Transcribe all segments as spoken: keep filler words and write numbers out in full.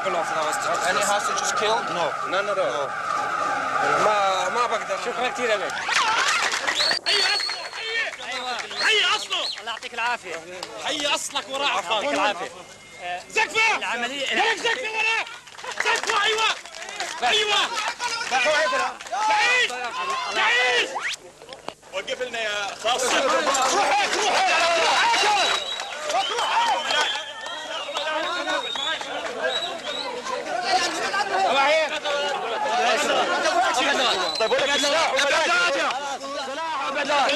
Any hostages killed? No. None at all. ما ما بقدر. شكرا كثير لك. حي اصله. حي اصله. الله يعطيك العافيه. حي اصلك وراء اخاك. يعطيك العافيه. زكفه. العمليه. زكفه ورا. زكفه، ايوه. ايوه. تعيش. تعيش. وقف لنا يا خاص. روحك، روحك، روحك. طيب، ولك السلاح وبلاش. سلاح وبلاش.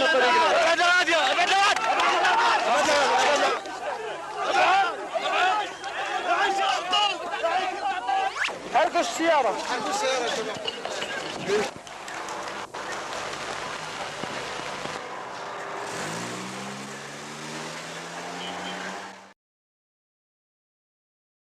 حركوا السيارة. حركوا السيارة يا شباب.